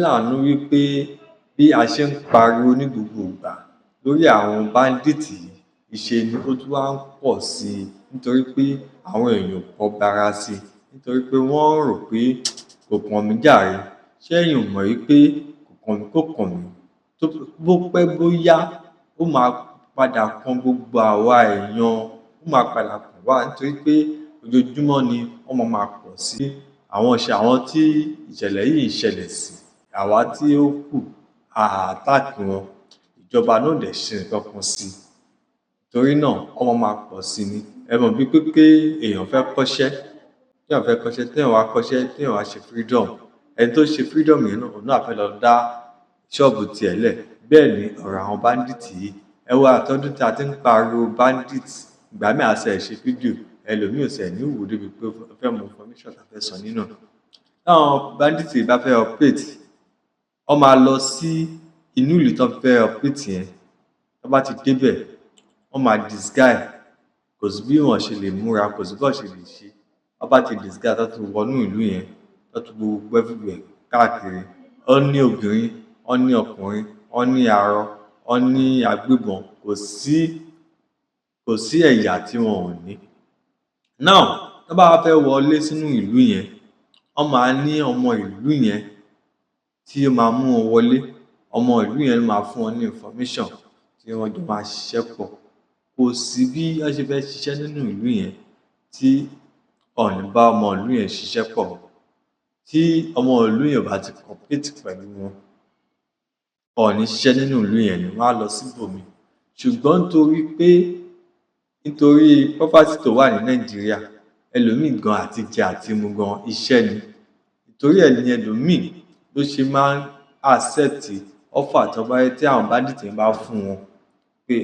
Láàánú wípé bí a ṣe ń pariwo ní gbogbo ìgbà lórí àwọn bandit yìí, ìṣe ni ó tún wá ń pọ̀ sí i, nítorí pé àwọn èèyàn kò bára sí i, nítorí pé wọ́n rò pé kò kàn mí jàre. Ṣé ẹ̀yin ò mọ̀ wípé kò kàn mí, kò kàn mí, tó bó pẹ́ bóyá ó máa padà kan gbogbo àwa èèyàn, ó máa padà kàn wá, nítorí pé ojoojúmọ́ ni wọ́n máa pọ̀ sí àwọn ìṣe àwọn tí ìṣẹ̀lẹ̀ yìí ń ṣẹlẹ̀ sí. Àwa tí ó kù attack wọn, ìjọba náà ò dẹ̀ ṣe nǹkan kan sí i, torí náà wọ́n máa pọ̀ sí ni. Ẹ mọ̀ bíi pé èèyàn fẹ́ kọ́ṣẹ́, téèyàn fẹ́ kọ́ṣẹ́, téèyàn wá kọ́ṣẹ́, téèyàn wá ṣe freedom, ẹni tó ṣe freedom yẹn náà, òun náà fẹ́ lọ dá ṣọ́ọ̀bù tiẹ̀ lẹ̀. Bẹ́ẹ̀ ni ọ̀rọ̀ àwọn bandit yìí. Ẹ wo àtọ́dún tí a ti ń pariwo bandit, ìgbà míì àṣẹ ṣe fídíò, ẹlòmíì ò sẹ̀ ní wò débi pé ó fẹ́ mọ information tá a fẹ́ sọ nínú. Táwọn bandit yìí bá fẹ́ operate, wọ́n máa lọ sí inú ìlú tó fẹ́ operate yẹn. Tó bá ti débẹ̀, wọ́n máa disguise. Kò sí bí wọ́n ṣe lè múra, kò sí bí wọ́n ṣe lè ṣe. Wọ́n bá ti disguise, tó ti wọnú ìlú yẹn, tó ti gbogbo everywhere káàkiri, wọ́n ní obìnrin, wọ́n ní ọkùnrin, wọ́n ní arọ, wọ́n ní agbébọn, kò sí ẹ̀yà tí wọn ò ní. Now, tó bá wá fẹ́ wọlé sínú ìlú yẹn, wọ́n máa ní ọmọ ìlú yẹn tí ó máa mú wọn wọlé. Ọmọ ìlú yẹn ló máa fún wọn ní information tí wọ́n jọ máa ṣiṣẹ́ pọ̀. Kò sí bí wọ́n ṣe fẹ́ ṣiṣẹ́ nínú ìlú yẹn tí wọn ò ní bá ọmọ ìlú yẹn ṣiṣẹ́ pọ̀. Tí ọmọ ìlú yẹn ò bá ti cooperate pẹ̀lú wọn, wọn ò ní ṣiṣẹ́ nínú ìlú yẹn ni, wọ́n á lọ síbòmíì. Ṣùgbọ́n nítorí pé, nítorí poverty tó wà ní Nàìjíríà, ẹlòmíì gan àti jẹ àti mu gan iṣẹ́ ni. Torí ẹ̀ ni ẹlòmíì ló ṣe máa ń accept offer tó bá tí àwọn bandit yẹn bá fún wọn pé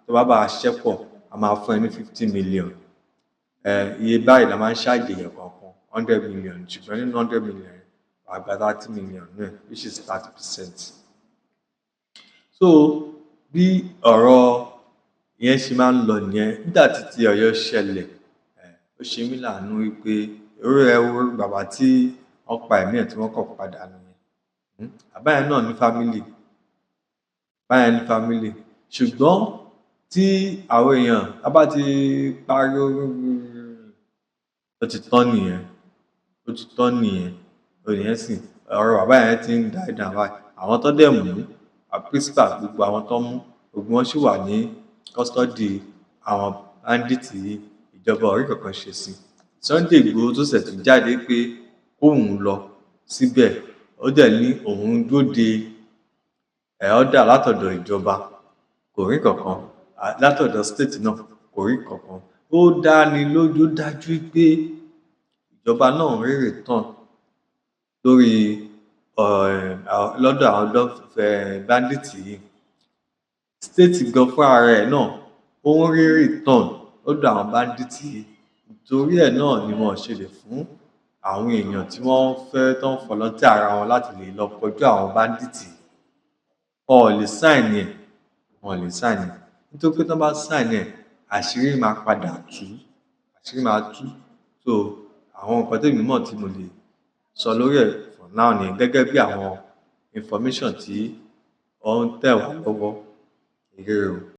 tó bá bá wa ṣiṣẹ́ pọ̀, a máa fún ẹ ní 50 million. Iye báyìí la máa ń charge èèyàn kọ̀ọ̀kan, 100 million, ṣùgbọ́n nínú 100 million yẹn, wàá gba 30 million nínú ẹ̀, which is 30%. So bí ọ̀rọ̀ yẹn ṣe máa ń lọ nìyẹn. Nígbà tí ti Ọ̀yọ́ ṣẹlẹ̀, ó ṣe mí láàánú wípé irú ẹ wo bàbá tí wọ́n pa ẹ̀mí ẹ̀ tí wọ́n kàn padà nìyẹn. Bàbá yẹn náà ní family, bàbá yẹn ní family. Ṣùgbọ́n tí àwọn èèyàn tá bá ti pariwo, ó ti tán nìyẹn, ó ti tán nìyẹn. Ònìyẹn sì ọ̀rọ̀ bàbá yẹn ti ń die down báyìí. Àwọn tó dẹ̀ mú principal, gbogbo àwọn tó mú, gbogbo wọn sì wà ní custody àwọn bandit yìí. Ìjọba ò rí kankan ṣe sí. Sunday Igboho tó ṣẹ̀ tún jáde pé kóun lọ síbẹ̀, ó dẹ̀ ní òun dúró de order látọ̀dọ̀ ìjọba, kò rí kankan látọ̀dọ̀ state náà, kò rí kankan. Ó dáni lójú dájú pé ìjọba náà ń rí return lórí lọ́dọ̀ àwọn bandit yìí. State gan fúnra rẹ̀ náà, ó ń rí return lọ́dọ̀ àwọn bandit yìí. Torí ẹ̀ náà ni wọn ò ṣe lè fún àwọn èèyàn tí wọ́n fẹ́ tó ń volunteer ara wọn láti lè lọ kojú àwọn bandit yìí. Wọn ò lè sign ẹ̀, wọn ò lè sign ẹ̀, nítorí pé tí wọ́n bá sign ẹ̀, àṣírí máa padà tú, àṣírí máa tú. So àwọn nǹkan témi mọ̀ tí mo lè sọ lórí ẹ̀ for now nìyẹn, gẹ́gẹ́ bí àwọn information tí ó ń tẹ̀ wá lọ́wọ́. Ire o.